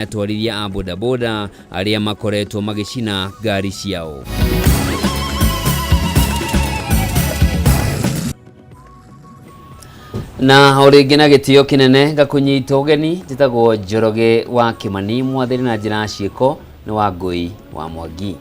Atwarithia a bodaboda arĩa makoretwo magĩcina ngari ciao. Na o rĩngĩ na gĩtĩo kĩnene ngakũnyita ũgeni, njĩtagwo Njoroge wa Kĩmani, mwathĩri na njĩra ya ciĩko nĩ wa Ngũi wa Mwangi.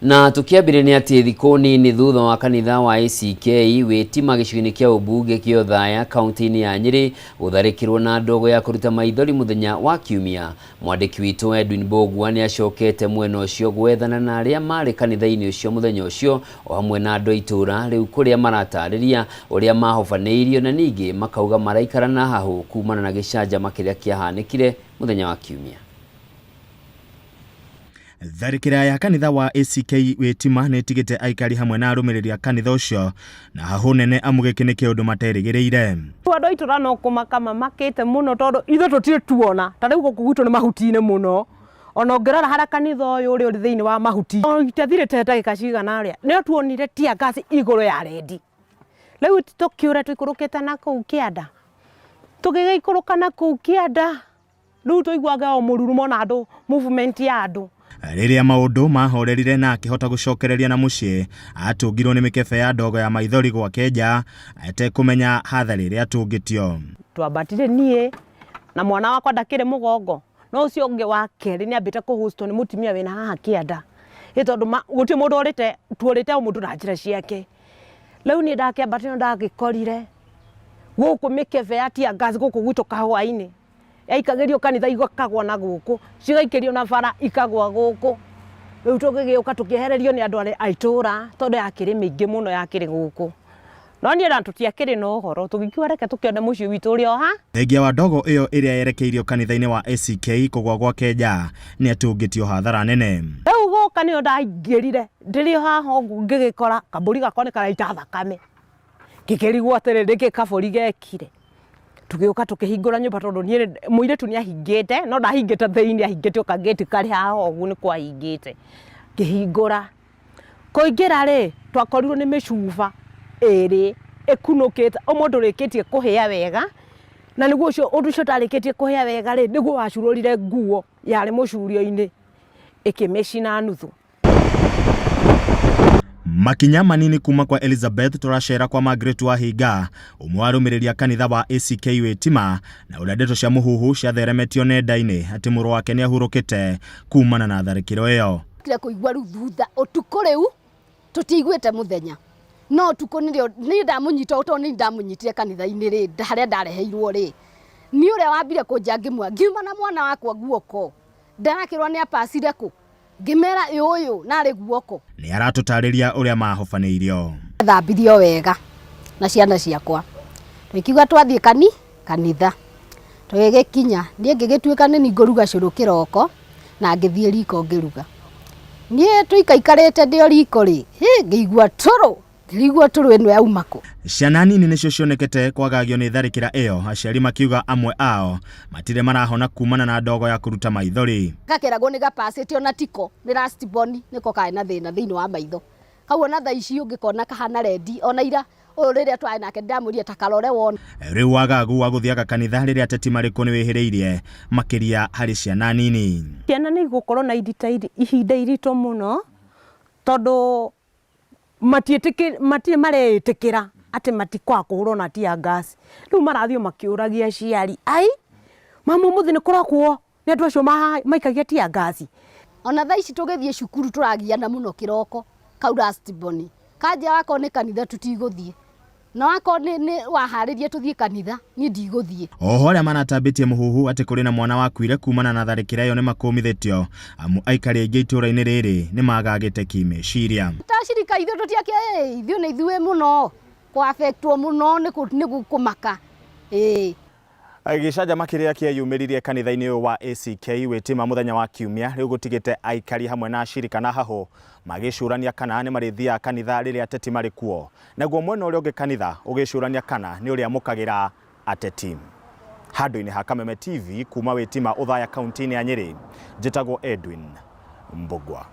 Na tũkĩambĩrĩria nĩ atĩ thikũ nini thutha wa kanitha wa ACK Wĩtima gĩcigo-inĩ kĩa ũmbunge kĩa Othaya kaunti-inĩ ya Nyĩrĩ gũtharĩkĩrwo na ndogo ya kũruta maithori mũthenya wa Kiumia, mwandĩki witũ Edwin Mbũgua nĩ acokete mwena ũcio gwethana na arĩa maarĩ kanitha-inĩ ũcio mũthenya ũcio o hamwe na andũ a itũũra rĩu kũrĩa maratarĩria ũrĩa mahobanĩirio na ningĩ makauga maraikara na hahũ kumana na gĩcanjama kĩrĩa kĩahanĩkire mũthenya wa Kiumia. Tharĩkĩra ya kanitha wa ACK Wĩtima nĩ ĩtigĩte aikari hamwe na arũmĩrĩri a kanitha ũcio na hahũ nene amu gĩkĩ nĩ kĩũndũ materĩgĩrĩire. Andũ a itũra no kũmaka mamakĩte mũno tondũ ithuĩ tũtirĩ tuona ta rĩu gũkũ gwitũ nĩ mahuti-inĩ mũno ona ũngĩrora harĩa kanitha ũyũ ũrĩ ũrĩ thĩinĩ wa mahuti itathirĩte ndagĩka cigana ũrĩa nĩo tuonire tear gas igũrũ ya rendi rĩu tũkĩũra tũikũrũkĩte na kũu kĩanda tũgĩgĩikũrũka na kũu kĩanda Rĩu tũiguaga o mũrurumo na andũ, movement ya andũ. Rĩrĩa maũndũ mahorerire na akĩhota gũcokereria na mũciĩ, atũngirwo nĩ mĩkebe ya ndogo ya maithori gwake nja atekũmenya hathara ĩrĩa atũngĩtio. Twambatire niĩ na mwana wakwa ndakĩrĩ mũgongo, no ũcio ũngĩ wa kerĩ nĩ ambĩte kũhũstwo nĩ mũtumia wĩna haha kĩanda, ĩ tondũ gũtirĩ mũndũ ũrĩte, tuorĩte o mũndũ na njĩra ciake. Rĩu niĩ ndakĩambatire no ndagĩkorire gũkũ mĩkebe ya tear gas gũkũ gwitũ kahũa-inĩ. Yaikagĩrio kanitha ikagwa na gũkũ, cigaikĩrio na bara ikagwa gũkũ. Rĩu tũgĩgĩũka tũkĩehererio nĩ andũ a itũra tondũ yakĩrĩ mĩingĩ mũno yakĩrĩ gũkũ. No niĩ na tũtiakĩrĩ na ũhoro, tũgĩkiuga reke tũkĩone mũciĩ witũ ũrĩa ũha. Thengia wa ndogo ĩyo ĩrĩa yerekeirio kanitha-inĩ wa ACK kũgwa gwake nja, nĩatũngĩtio hathara nene. Rĩu gũka nĩyo ndaingĩrire ndĩrĩ o haha ũguo ngĩgĩkora kambũri gakwa nĩ karaita thakame. Ngĩkĩrigwo atĩrĩrĩ nĩkĩ kabũri gekire. Tũgĩũka tũkĩhingũra nyũmba tondũ niĩ mũirĩtu nĩ ahingĩte no ndahingĩte thĩinĩ ahingĩte o kangĩti karĩ haha ũguo nĩ kwahingĩte. Ngĩhingũra, kũingĩra rĩ, twakorirwo nĩ mĩcuba ĩrĩ ĩkunũkĩte, ũmwe ndũrĩkĩtie kũhĩa wega, na nĩguo ũcio ũndũ ũcio ũtarĩkĩtie kũhĩa wega rĩ, nĩguo wacurũrire nguo yarĩ mũcurio-inĩ ĩkĩmĩcina nuthu. Makinya manini kuma kwa Elizabeth tũracera kwa Margaret Wahinga, ũmwe wa arũmĩrĩri a kanitha wa ACK Wĩtima, na ũrĩa ndeto cia mũhuhu ciatheremetio nenda-inĩ atĩ mũrũ wake nĩahurũkĩte kumana na tharĩkĩro ĩyo. Kire kũigua rĩu thutha ũtukũ rĩu tũtiiguĩte mũthenya no ũtukũ nĩrĩo niĩ ndamũnyita tondũ nĩ ndamũnyitire kanitha-inĩ rĩ harĩa ndareheirwo rĩ niĩ ũrĩa wambire kũnja ngĩmwa ngiuma na mwana wakwa guoko ndarakĩrwo nĩ apacire kũ Ngĩmera ĩ ũyũ narĩ guoko. Nĩ aratũtarĩria ũrĩa mahobanĩirio. Thambirio wega na ciana ciakwa tũgĩkiuga twathiĩ kani kanitha tũgĩgĩkinya niĩ ngĩgĩtuĩka nĩ niĩ ngũruga cũrũ kĩroko na ngĩthiĩ riko ngĩruga. Niĩ tũikaikarĩte ndĩ o riko rĩ, hĩ ngĩigua tũrũ Ngĩrigwo tũrũ ĩno yauma kũ. Ciana nini nĩcio cionekete kwagagio nĩ tharĩkĩra ĩyo, aciari makiuga amwe ao matirĩ marahona kumana na ndogo ya kũruta maithori. Gakeragwo nĩ gapacĩte ona tiko, nĩ last born nĩko karĩ na thĩna thĩinĩ wa maitho. Kau ona thaa ici ũngĩkona kahana rendi, ona ira ũyũ rĩrĩa twarĩ nake ndĩramwĩrire ta karore wone. Rĩu wagagu wa gũthiaga kanitha rĩrĩa ateti marĩ kuo nĩwĩhĩrĩirie, makĩria harĩ ciana nini. Ciana nĩ igũkorwo na ihinda iritũ mũno tondũ matirĩ mareĩtĩkĩra atĩ matikwaga kũhũrwo na tear gas. Rĩu marathiĩ o makĩũragia aciari, ai mama ũmũthĩ nĩ kũrakũo nĩ andũ acio maikagia tear gas? Ona thaa ici tũgĩthiĩ cukuru tũragiana mũno kĩroko kau last born. Kanjĩra wakorwo nĩ kanitha tũtigũthiĩ. Na wakorwo nĩ waharĩria tũthiĩ kanitha, niĩ ndigũthiĩ. Oho arĩa maratambĩtie mũhuhu atĩ kũrĩ na mwana wakuire kumana na tharĩkĩra ĩyo nĩmakũmithĩtio amu aikari aingĩ itũra-inĩ rĩrĩ nĩmagagĩte kĩmeciria. Ta cirika ithuĩ tũtiakĩ ithuĩ nĩ ithuĩ mũno kũ affect wo mũno nĩ kũmaka ĩĩ. Gĩcanjama kĩrĩa kĩeyumĩririe kanitha-inĩ ũyũ wa ACK Wĩtima mũthenya wa Kiumia rĩu gũtigĩte aikari hamwe na acirika na hahũ magĩcũrania kana nĩ marĩthiaga kanitha rĩrĩa ateti marĩ kuo. Naguo mwena ũrĩa ũngĩ kanitha ũgĩcũrania kana nĩ ũrĩamũkagĩra ateti. Handũ-inĩ ha Kameme TV kuma Wĩtima Othaya kaunti-inĩ ya Nyĩrĩ, njĩtagwo Edwin Mbũgua.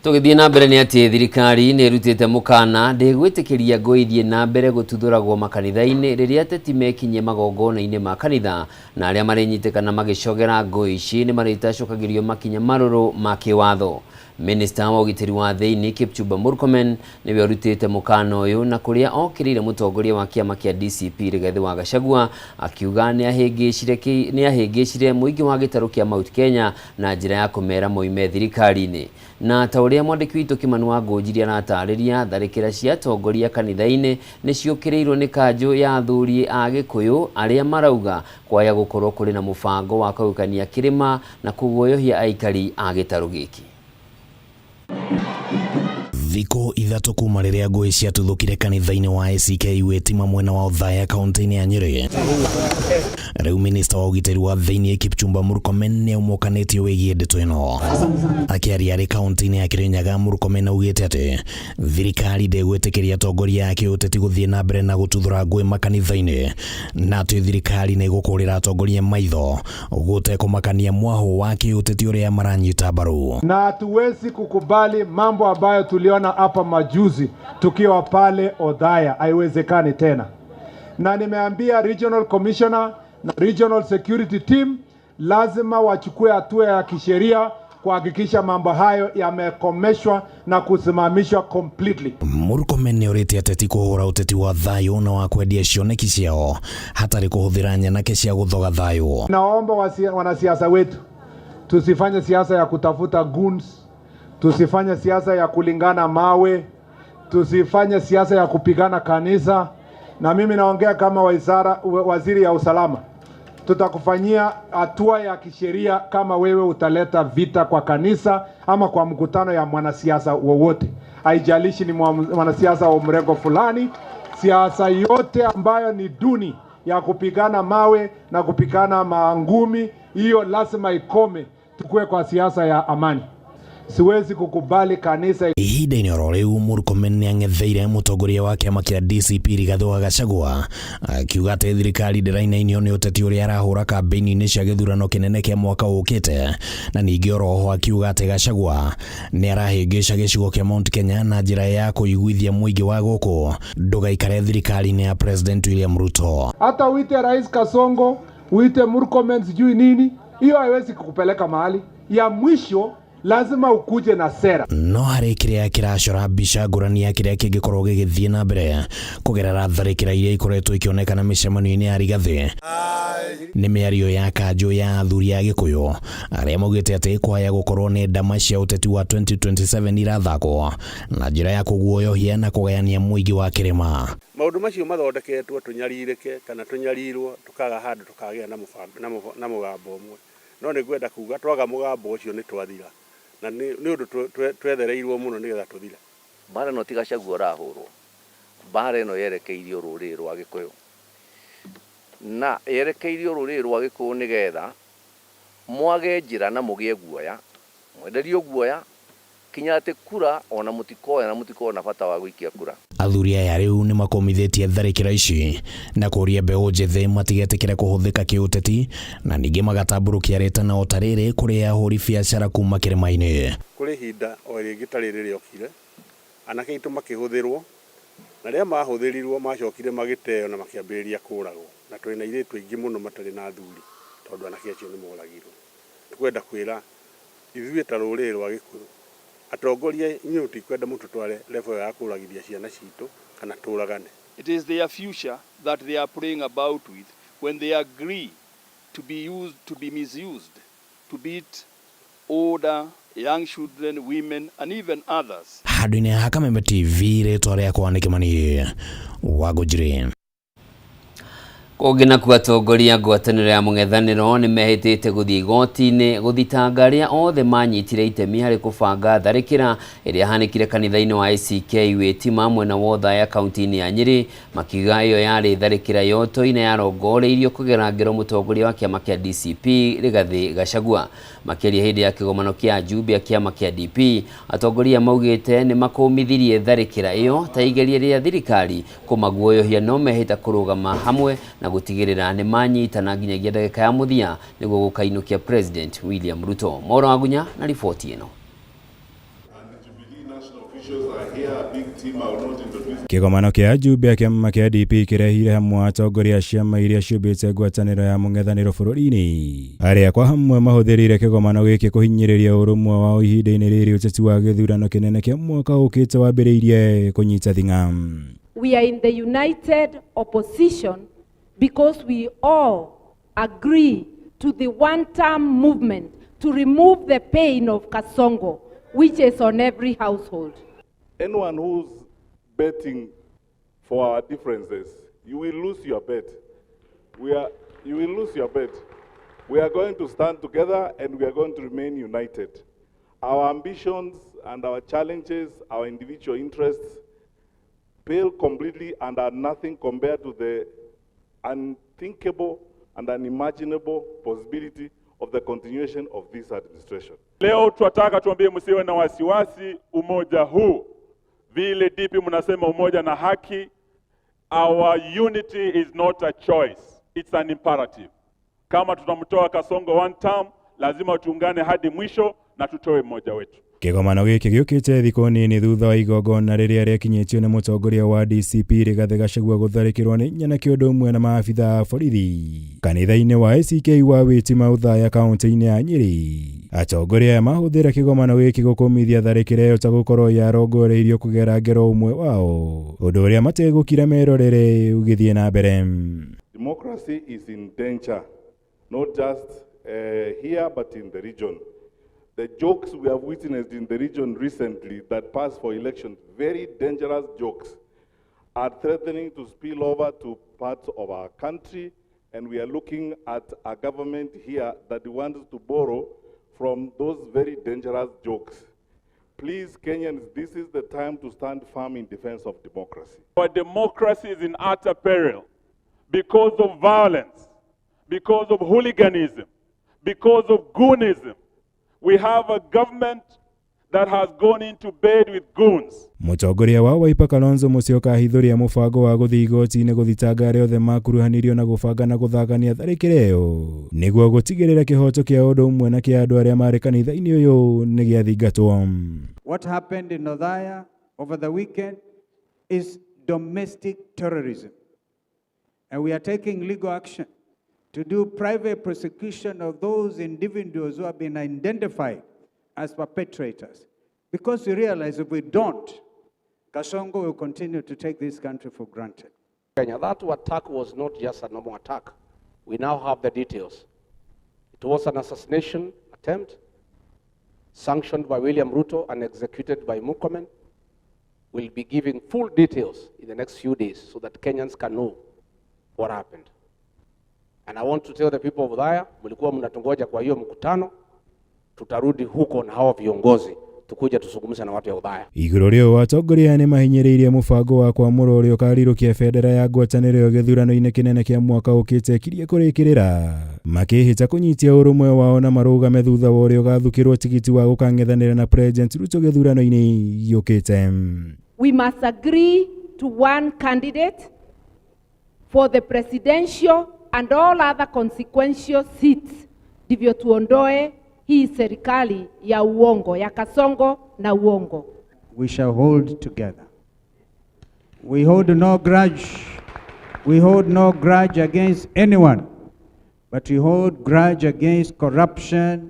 Tũgĩthiĩ na mbere nĩ atĩ thirikari nĩ ĩrutĩte mũkana ndĩgwĩtĩkĩria ngũĩ ithiĩ na mbere gũtuthũragwo makanitha-inĩ rĩrĩa ateti mekinyie magongona-inĩ ma kanitha, na arĩa marĩnyitĩkana magĩcogera ngũĩ ici nĩ marĩtacũkagĩrio makinya marũrũ ma kĩwatho. Minista wa ũgitĩri wa thĩinĩ Kipchumba Murkomen nĩwe ũrutĩte mũkana ũyũ, na kũrĩa okĩrĩire mũtongoria wa kĩama kĩa DCP Rigathĩ wa Gachagua akiuga nĩ ahĩngĩcire mũingĩ wa gĩtarũ kĩa Mount Kenya na njĩra ya kũmera moime thirikari-inĩ. Na ta ũrĩa mwandĩki witũ Kimani wa Ngũnjiri aratarĩria, tharĩkĩra cia atongoria kanitha-inĩ nĩ ciũkĩrĩirwo nĩ kanjũ ya athuri a Gĩkũyũ arĩa marauga kwaya gũkorwo kũrĩ na mũbango wa kũgayũkania kĩrĩma na kũguoyohia aikari a gĩtarũ gĩkĩ. Thikũ 3 kuma rĩrĩa ngũĩ ciatuthũkire kanitha-inĩ wa ACK Witima mwena wa Othaya kaunti-inĩ ya Nyĩrĩ. Rĩu minista wa ũgitĩri wa thĩinĩ Kipchumba Murkomen nĩ aumũkanĩtio wĩgiĩ ndeto ĩno. Akĩaria arĩ kaunti-inĩ ya Kirinyaga, Murkomen augĩte atĩ thirikari ndĩgwĩtĩkĩria atongoria a kĩũteti gũthiĩ na mbere na gũtuthũra ngũĩ makanitha-inĩ, na atĩ thirikari nĩ ĩgũkũrĩra atongoria maitho gũtekũmakania mwahũ wa kĩũteti ũrĩa maranyita mbaru. Na hatuwezi kukubali mambo ambayo tuliona hapa majuzi tukiwa pale Othaya, haiwezekani tena. Na nimeambia regional commissioner na regional security team lazima wachukue hatua ya kisheria kuhakikisha mambo hayo yamekomeshwa na kusimamishwa completely. Murkomen nĩ orĩtie ateti kũhũra ũteti wa thayũ na wa kwendia cioneki ciao hatarĩ kũhũthĩra nyanake cia gũthoga thayũ. Naomba wanasiasa wetu tusifanye siasa ya kutafuta goons, tusifanye siasa ya kulingana mawe, tusifanye siasa ya kupigana kanisa. Na mimi naongea kama waziri ya usalama, tutakufanyia hatua ya kisheria kama wewe utaleta vita kwa kanisa ama kwa mkutano ya mwanasiasa wowote, haijalishi ni mwanasiasa wa mrengo fulani. Siasa yote ambayo ni duni ya kupigana mawe na kupigana mangumi, hiyo lazima ikome. Tukue kwa siasa ya amani. Siwezi kukubali kanisa Ihinda-inĩ oro rĩu, Murkomen nĩ ang'etheire mũtongoria wa kĩama kĩa DCP Rigathĩ wa Gachagua akiuga atĩ thirikari ndĩrainainio nĩ ũteti ũrĩa arahũra kambĩini-inĩ cia gĩthurano kĩnene kĩa mwaka ũkĩte, na ningĩ oroho akiuga atĩ Gachagua nĩ arahĩngĩca gĩcigo kĩa Mount Kenya na njĩra ya kũiguithia mũingĩ wa gũkũ ndũgaikare thirikari-inĩ ya President William Ruto. Hata uite Rais Kasongo, uite Murkomen sijui nini, hiyo haiwezi kukupeleka mahali. Ya mwisho lazima ukuje na sera. No harĩ kĩrĩa kĩracora mbica ngũrani ya kĩrĩa kĩngĩkorwo gĩgĩthiĩ na mbere kũgerera tharĩkĩra iria ikoretwo ikĩonekana mĩcemanio-inĩ ya Rigathĩ nĩ mĩario ya kanjũ ya athuri a Gĩkũyũ arĩa maugĩte atĩ kwaya gũkorwo nĩ ndama cia ũteti wa 2027 irathakwo na njĩra ya kũguoyohia na kũgayania mũingĩ wa kĩrĩma. Maũndũ macio mathondeketwo tũnyarirĩke kana tũnyarirwo, tũkaga handũ tũkagĩa na mũgambo ũmwe. No nĩ ngwenda kuga twaga mũgambo ũcio nĩ twathira, na nĩ ũndũ twethereirwo mũno nĩgetha tũthire. Mbara ĩno ti Gachagua ũrahũrwo, mbara ĩno yerekeirio rũrĩrĩ rwa Gĩkũyũ, na yerekeirio rũrĩrĩ rwa Gĩkũyũ nĩgetha mwage njĩra na mũgĩe guoya, mwenderio guoya kinya atĩ kura ona mũtikoya na mũtikona bata wa gũikia kura. Athuri aya rĩu nĩ makũmithĩtie tharĩkĩra ici na kũria mbeũ njĩthĩ matigetĩkĩre kũhũthĩka kĩũteti, na ningĩ magatambũrũkia rĩtana o ta rĩrĩ kũrĩ ahũri biacara kuma kĩrĩma-inĩ. Kũrĩ ihinda o rĩngĩ ta rĩrĩ rĩokire, anake aitũ makĩhũthĩrwo, na rĩrĩa mahũthĩrirwo macokire magĩteo na makĩambĩrĩria kũragwo, na twĩna airĩtu aingĩ mũno matarĩ na athuri tondũ anake acio nĩ moragirwo. Tũkwenda kwĩra ithuĩ ta rũrĩrĩ rwa Gĩkũyũ, atongoria inyuĩ tũtikwenda mũtũtware level ya kũragithia ciana citũ kana tũragane. It is their future that they are playing about with when they agree to be used, to be misused, to beat older, young children, women, and even others. Handũ-inĩ ha Kameme TV, rĩtwa rĩakwa nĩ Kĩmani wa Ngũnjiri. Kũngĩ nakuo, atongoria ngwatanĩro ya mũng'ethanĩro nĩ mehĩtĩte gũthiĩ igoti-inĩ gũthitanga arĩa othe manyitire itemi harĩ kũbanga tharĩkĩra ĩrĩa yahanĩkire kanitha-inĩ wa ACK Witima mwena wa Othaya kaunti-inĩ ya Nyĩrĩ, makiuga ĩyo yarĩ tharĩkĩra yotoine yarongoreirio kũgera ngero mũtongoria wa kĩama kĩa DCP Rigathĩ Gachagua. Makĩaria hĩndĩ ya kĩgomano kĩa ajumbe a kĩama kĩa DP, atongoria maugĩte nĩ makũmithirie tharĩkĩra ĩyo ta igeria rĩa thirikari kũmaguoyohia, no mehĩta kũrũgama hamwe na gũtigĩrĩra nĩ manyitana nginyagia ndagĩka ya mũthia nĩguo gũkainũkia President William Ruto. Moro Wagunya na riboti ĩno. team. I will not introduce Kĩgomano kĩa ajumbe a kĩama kĩa DP kĩrehire hamwe atongoria a ciama iria ciũmbĩte ngwatanĩro ya mũng'ethanĩro bũrũri-inĩ arĩa kwa hamwe mahũthĩrire kĩgomano gĩkĩ kũhinyĩrĩria ũrũmwe wao ihinda-inĩ rĩrĩ ũteti wa gĩthurano kĩnene kĩa mwaka ũkĩte wambĩrĩirie kũnyita thing'a. We are in the united opposition because we all agree to the one-term movement to remove the pain of Kasongo, which is on every household. Anyone who's betting for our differences, you will lose your bet. You will lose your bet. We are going to stand together and we are going to remain united. Our ambitions and our challenges, our individual interests, pale completely and are nothing compared to the unthinkable and unimaginable possibility of the continuation of this administration. Leo twataka tuambie msiwe na wasiwasi, umoja huu vile DP mnasema umoja na haki, our unity is not a choice, it's an imperative. Kama tutamtoa Kasongo one term, lazima tuungane hadi mwisho na tutoe mmoja wetu. Kĩgomano gĩkĩ gĩũkĩte thikũ nini thutha wa igongona rĩrĩa rĩakinyĩtio nĩ mũtongoria wa DCP Rigathĩ Gachagua gũtharĩkĩrwo nĩ nyanake ũndũ ũmwe na maabitha a borithi kanitha-inĩ wa ACK wa Witima Othaya kaunti-inĩ ya Nyĩrĩ. Atongoria aya mahũthĩra kĩgomano gĩkĩ gũkũmithia tharĩkĩra ĩyo ta gũkorwo yarongoreirio kũgera ngero ũmwe wao, ũndũ ũrĩa mategũkira merorere ũgĩthiĩ na mbere. Democracy is in danger, not just here but in the region. The jokes we have witnessed in the region recently that pass for elections, very dangerous jokes, are threatening to spill over to parts of our country, and we are looking at a government here that wants to borrow from those very dangerous jokes. Please, Kenyans, this is the time to stand firm in defense of democracy. Our democracy is in utter peril because of violence, because of hooliganism, because of goonism. We have a government that has gone into bed with goons. Mũtongoria wa Wiper Kalonzo Musyoka ahithũria mũbango wa gũthiĩ igoti-inĩ gũthitanga arĩa othe makuruhanirio na gũbanga na gũthangania tharĩkĩra ĩyo nĩguo gũtigĩrĩra kĩhoto kĩa ũndũ ũmwe na kĩa andũ arĩa marĩ kanitha-inĩ ũyũ nĩ gĩathingatwo. What happened in Othaya over the weekend is domestic terrorism. And we are taking legal action to do private prosecution of those individuals who have been identified as perpetrators. Because we realize if we don't, Kasongo will continue to take this country for granted. Kenya, that attack was not just a normal attack. We now have the details. It was an assassination attempt sanctioned by William Ruto and executed by Murkomen. We'll be giving full details in the next few days so that Kenyans can know what happened. And I want to tell the people of Othaya, mlikuwa mnatungoja kwa hiyo mkutano, tutarudi huko na hawa viongozi tukuja tuzungumze na watu ya Othaya. Igũrũ rĩu atongoria nĩ mahinyĩrĩirie mũbango wa kwamũra ũrĩa ũkarirũkia bendera ya ngwatanĩro ĩyo gĩthurano-inĩ kĩnene kĩa mwaka ũkĩte kirie kũrĩkĩrĩra makĩhĩta kũnyitia ũrũmwe wao na marũgame thutha wa ũrĩa ũgathukĩrwo tigiti wa gũkang'ethanĩra na President Ruto gĩthurano-inĩ gĩũkĩte. We must agree to one candidate for the presidential and all other consequential seats, ndivyo tuondoe hii serikali ya uongo, ya Kasongo na uongo. We shall hold together. We hold no grudge. We hold no grudge against anyone, but we hold grudge against corruption,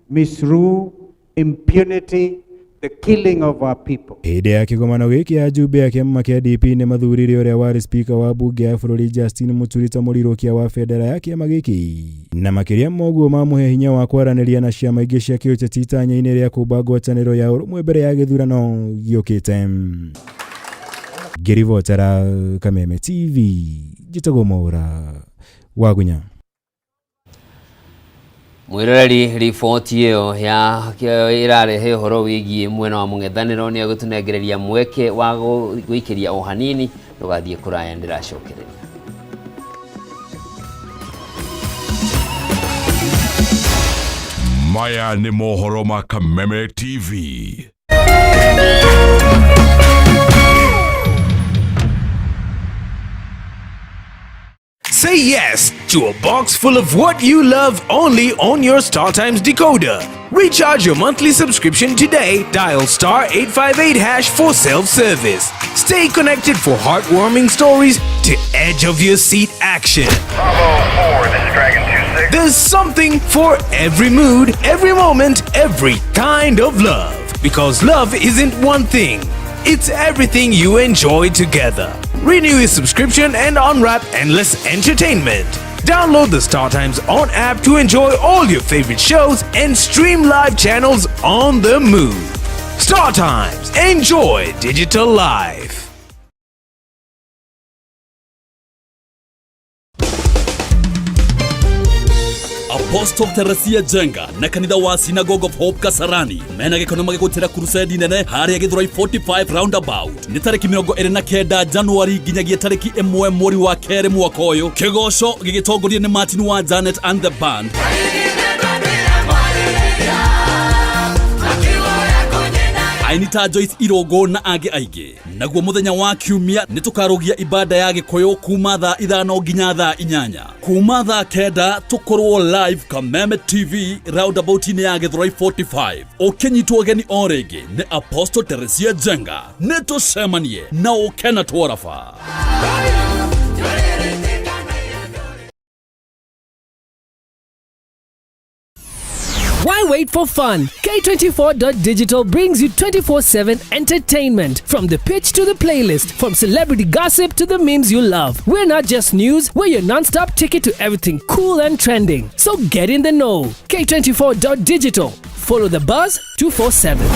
misrule, impunity, the killing of our people. Hĩndĩ ya kĩgomano gĩkĩ ajumbe a kĩama kĩa DP nĩ mathurire ũrĩa warĩ spika wa bunge ya bũrũri Justin Muturi ta mũrirũkia wa bendera ya kĩama gĩkĩ na makĩria ma ũguo mamũhe hinya wa kwaranĩria na ciama ingĩ cia kĩũteti itanya-inĩ rĩa kũmba ngwatanĩro ya ũrũmwe mbere ya gĩthurano gĩũkĩte. Ngĩribotera Kameme TV, njĩtagwo Mwaũra Wagunya. Mwiroreri, riboti ĩyo ya ĩrarehe ũhoro wĩgiĩ mwena wa mũng'ethanĩro nĩ egũtũnengereria mweke wa gwĩkĩria o hanini. Ndũgathiĩ kũraya, ndĩracokereria. Maya nĩ mohoro ma Kameme TV. Say yes to a box full of what you love only on your StarTimes decoder. Recharge your monthly subscription today. Dial star 858 hash for self-service. Stay connected for heartwarming stories to edge of your seat action. Bravo 4, this is Dragon 26. There's something for every mood, every moment, every kind of love. Because love isn't one thing, it's everything you enjoy together. Renew your subscription and unwrap endless entertainment. Download the StarTimes On app to enjoy all your favorite shows and stream live channels on the move. StarTimes, enjoy digital life. Apostle Teresia Jenga na kanitha wa Synagogue of Hope Kasarani mena gĩkeno magĩgũtĩra crusade nene harĩa Gĩthũrai 45 roundabout nĩ tarĩki 29 Januari nginyagia tarĩki 1 mweri wa kerĩ mwaka ũyũ. Kĩgoco gĩgĩtongorio nĩ Martin wa Janet and the band. Aini ta Joyce Irongo na angĩ aingĩ. Naguo mũthenya wa kiumia nĩ tũkarũgia ibada ya Gĩkũyũ kuma thaa 5 nginya thaa 8. Kuma thaa 9 tũkorwo live Kameme TV roundabout-inĩ ya Gĩthũrai 45. Ũkĩnyitwo ũgeni o rĩngĩ nĩ Apostle Teresia Jenga. Nĩ tũcemanie na ũke na twaraba. Why wait for fun? K24.digital brings you 24/7 entertainment. From the pitch to the playlist, from celebrity gossip to the memes you love. We're not just news, we're your non-stop ticket to everything cool and trending. So get in the know. K24.digital. Follow the buzz 247.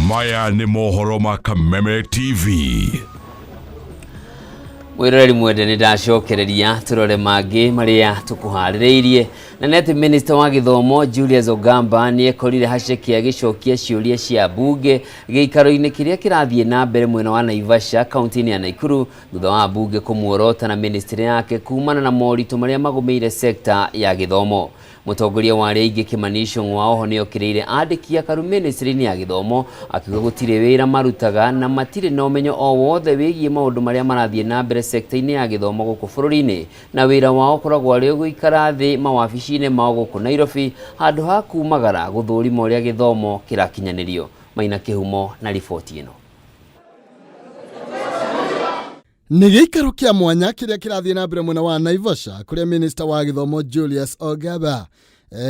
Maya nĩ mohoro ma Kameme TV. Mwĩroreri mwende nĩ ndacokereria tũrore mangĩ marĩa tũkũharĩrĩirie. Na nĩ atĩ Minister wa gĩthomo Julius Ogamba nĩ ekorire haceke agĩcokia ciũria cia mbunge gĩikaro-inĩ kĩrĩa kĩrathiĩ na mbere mwena wa Naivasha kaunti-inĩ ya Nakuru thutha wa mbunge kũmuorota na ministry yake kumana na moritũ marĩa magũmĩire sekta ya gĩthomo. Mũtongoria wa arĩa aingĩ Kimani Ichung'wa oho nĩ okĩrĩire andĩki akaru ministry-inĩ ya gĩthomo akiuga gũtirĩ wĩra marutaga na matirĩ na ũmenyo o wothe wĩgiĩ maũndũ marĩa marathiĩ na mbere sekta-inĩ ya gĩthomo gũkũ bũrũri-inĩ na wĩra wao ũkoragwo arĩ gũikara thĩ mawabici-inĩ mao gũkũ Nairobi handũ ha kumagara gũthũrima ũrĩa gĩthomo kĩrakinyanĩrio. Maina Kĩhumo na riboti ĩno. Nĩ gĩikaro kĩa mwanya kĩrĩa kĩrathiĩ na mbere mwena wa Naivasha kũrĩa Minister wa gĩthomo Julius Ogamba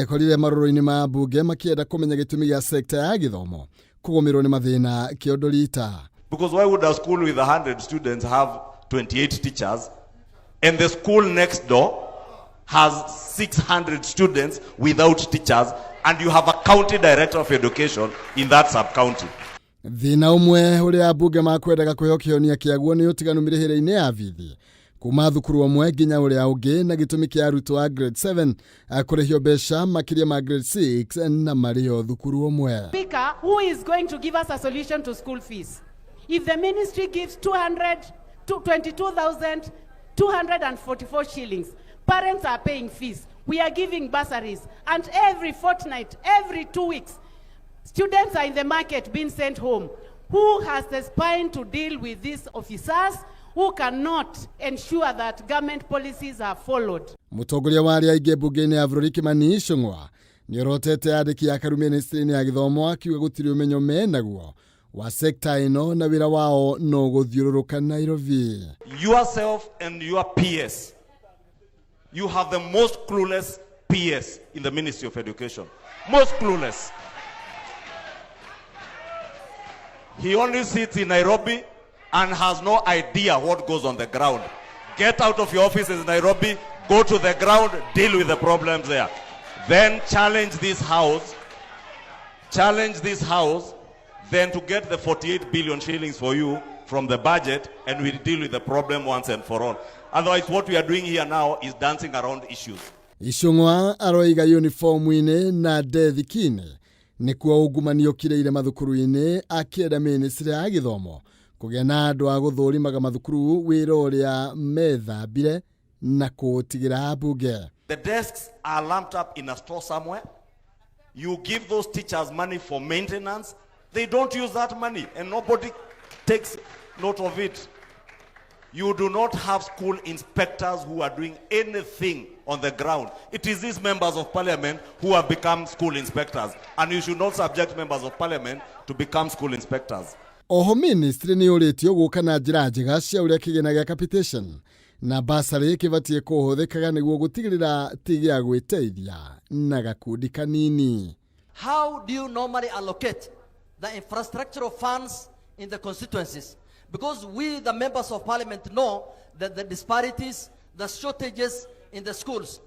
ekorire marũrũ-inĩ ma mbunge makĩenda kũmenya gĩtũmi gĩa sekta ya gĩthomo kũgũmĩrwo nĩ mathĩna kĩondo rita. Because why would a school with 100 students have 28 teachers and the school next door has 600 students without teachers and you have a county director of education in that sub-county? Thĩna ũmwe ũrĩa ambunge makwendaga kũheo kĩhonia kĩaguo nĩ ũtiganu mĩrĩhĩre-inĩ ya bithi kuma thukuru ũmwe nginya ũrĩa ũngĩ na gĩtũmi kĩa arutwo a grade 7 kũrĩhio mbeca makĩria ma grade 6 na marĩ o thukuru ũmwe. Speaker, who is going to give us a solution to school fees? If the ministry gives 22,244 shillings, parents are paying fees, we are giving bursaries, and every fortnight, every 2 weeks, students are in the market being sent home. Who has the spine to deal with these officers who cannot ensure that government policies are followed? Mũtongoria wa arĩa aingĩ mbunge-inĩ ya bũrũri Kimani Ichung'wa nĩorotete andĩki a karu ministry-inĩ ya gĩthomo akiuga gũtirĩ ũmenyo menaguo wa sekta ĩno na wĩra wao no gũthiũrũrũka Nairobi. Yourself and your PS. You have the most clueless PS in the Ministry of Education. Most clueless. He only sits in Nairobi and has no idea what goes on the ground. Get out of your offices in Nairobi, go to the ground, deal with the problems there. Then challenge this house, challenge this house, then to get the 48 billion shillings for you from the budget, and we deal with the problem once and for all. Otherwise, what we are doing here now is dancing around issues. Ichung'wa aroiga uniform-inĩ na ndethi-inĩ nĩkuo ungumania ũkirĩire mathukuru-inĩ akĩenda ministry ya gĩthomo kũgĩa na andũ a gũthũrimaga mathukuru wĩra ũrĩa methambire Na kũũtigĩra ambunge. The desks are lumped up in a store somewhere. You give those teachers money for maintenance. They don't use that money and nobody takes note of it. You do not have school inspectors who are doing anything on the ground. It is these members of parliament who have become school inspectors. And you should not subject members of parliament to become school inspectors. Oho ministry nĩ yũrĩtio gũka na njĩra njega cia ũrĩa kĩgĩna gĩa capitation na basarĩ kĩbatiĩ kũhũthĩkaga nĩguo gũtigĩrĩra ti gĩa gwĩteithia na gakundi kanini. How do you normally allocate the infrastructural funds in the constituencies? Because we, the members of parliament, know that the disparities, the shortages in the schools.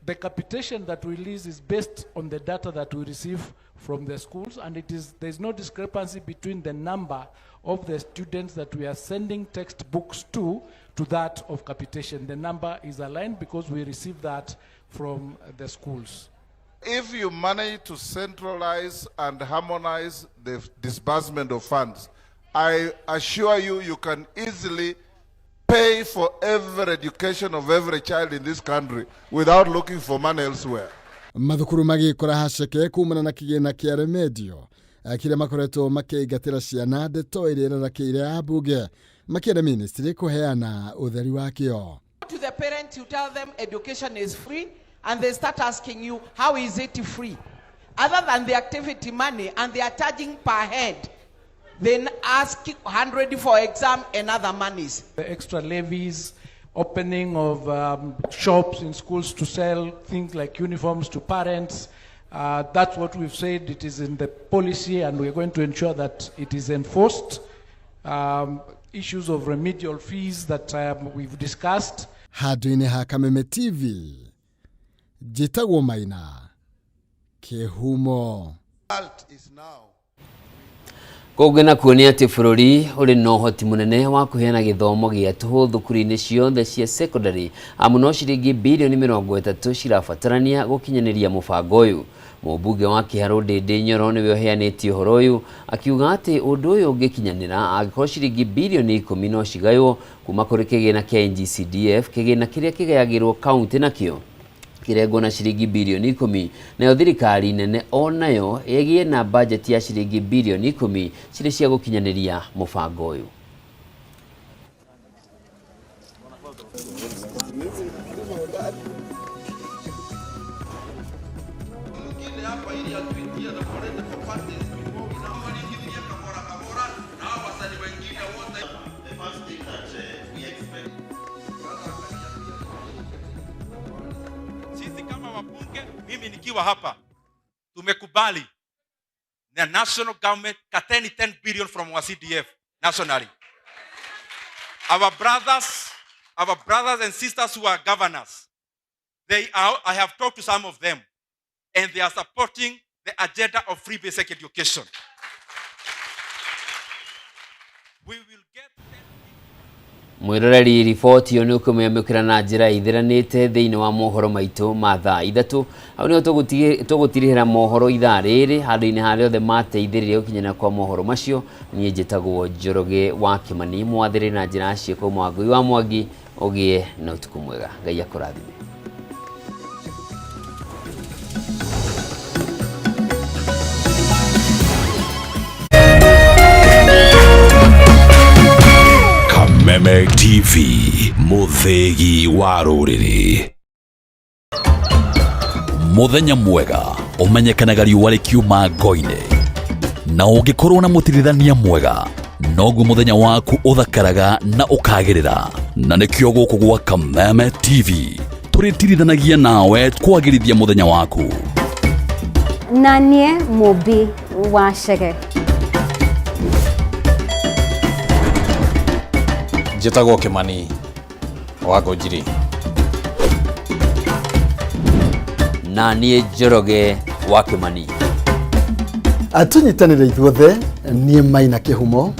The capitation that we release is based on the data that we receive from the schools, and there's no discrepancy between the number of the students that we are sending textbooks to that of capitation. The number is aligned because we receive that from the schools. If you manage to centralize and harmonize the disbursement of funds, I assure you, you can easily pay for every education of every child in this country without looking for money elsewhere. Mathukuru magĩkora haceke kumana na kĩgĩna kĩa remedio kĩrĩa makoretwo makĩingatĩra ciana, ndeto ĩrĩa ĩrarakĩire ambunge makĩenda ministry kũheana ũtheri wakĩo. To the parents, you tell them education is free, and they start asking you, how is it free? Other than the activity money, and they are charging per head. Then ask 100 for exam and other monies. The extra levies, opening of shops in schools to sell things like uniforms to parents. That's what we've said. It is in the policy, and we're going to ensure that it is enforced. Issues of remedial fees that we've discussed. Handũ-inĩ ha Kameme TV, njĩtagwo Maina Kĩhumo. Kũngĩ nakuo nĩ atĩ bũrũri ũrĩ na ũhoti mũnene wa kũheana gĩthomo gĩa tũhũ thukuru-inĩ ciothe cia secondary, amu no ciringi birioni 30 cirabatarania gũkinyanĩria mũbango ũyũ. Mũmbunge wa Kĩharũ Ndĩndĩ Nyoro nĩwe ũheanĩtie ũhoro ũyũ, akiuga atĩ ũndũ ũyũ ũngĩkinyanĩra angĩkorwo ciringi birioni 10 no cigaywo kuma kũrĩ kĩgĩna kĩa NGCDF, kĩgĩna kĩrĩa kĩgayagĩrwo kaunti nakĩo kĩrengwo na ciringi birioni 10, nayo thirikari nene onayo ĩgĩe na bajeti ya ciringi birioni 10 cirĩ cia gũkinyanĩria mũbango ũyũ. Sisi kama wabunge, mimi nikiwa hapa, tumekubali na national government kateni 10 billion from our CDF nationally. Our brothers and sisters who are governors, I have talked to some of them, and they are supporting the agenda of free basic education. We will get Mwiroreri riboti ĩyo nĩ ũkũmĩamũkĩra na njĩra ĩthiranĩte thĩinĩ wa mohoro maitũ ma thaa 3. Hau nĩho tũgũtirihĩra mohoro ithaa rĩrĩ handũ-inĩ harĩa othe mateithĩrĩria gũkinyana kwa mohoro macio. Niĩ njĩtagwo Njoroge wa Kĩmani, mwathĩrĩ na njĩra ciĩko Mwangui wa Mwangi. Ũgĩe na ũtukũ mwega, Ngai akũrathime. Kameme TV, mũthĩgi wa rũrĩrĩ. Mũthenya mwega ũmenyekanaga riũa rĩkiuma ngo-inĩ, na ũngĩkorwo na mũtirithania mwega noguo mũthenya waku ũthakaraga na ũkagĩrĩra. Na nĩkĩo gũkũ gwa Kameme TV tũrĩtirithanagia nawe kwagĩrithia mũthenya waku. Na niĩ Mũmbi wa Chege. Njĩtagwo Kĩmani wa Ngũnjiri. Na niĩ Njoroge wa Kĩmani. Tũnyitanĩre ithuothe, niĩ Maina Kĩhumo.